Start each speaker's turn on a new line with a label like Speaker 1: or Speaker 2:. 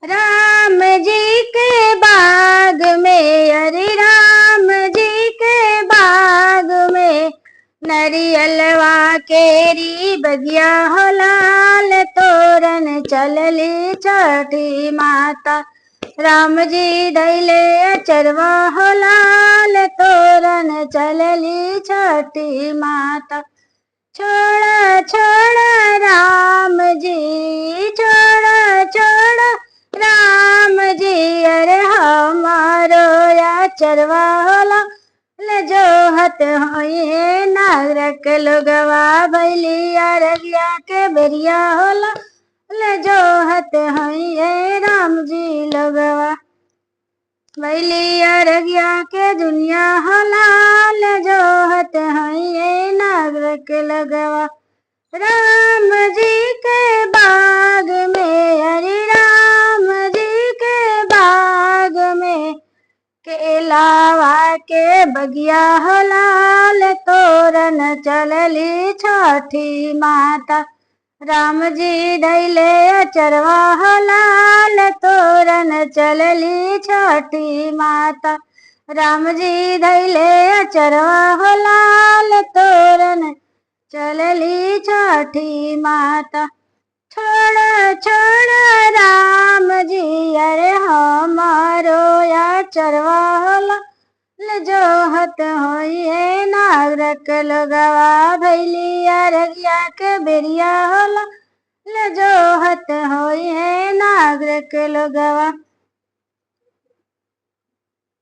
Speaker 1: राम जी के बाग में, अरे राम जी के बाग में, नरियलवा केरी बगिया हो लाल तोरन चलली छठी माता। राम जी धैले अचरवा हो लाल तोरन चलली छठी माता। छोड़ा छोड़ा राम जी, छोड़ा छोड़ा राम जी, अरे हमारो अचरवा हो लाल जोहत होई नागरक लोगवा भैली अरगिया के बेरिया होला जोहत होई राम जी लोगवा भैली अरगिया के दुनिया होला जोहत होई नागरक लोगवा। राम जी के बाग में, हरे राम जी के बाग में, केलावा के बगिया हो लाल तोरन चलली छठी माता। राम जी धैले अचरवा हो लाल तोरन चलली छठी माता। राम जी धैले अचरवा हो लाल तोरन चलली छठी माता। छोड़ छोड़ राम जी, अरे हमारो अचरवा हो लाल जोहत होई नागरक लोगवा भैली अरगिया के बेरिया होला जोहत होई नागरक लोगवा।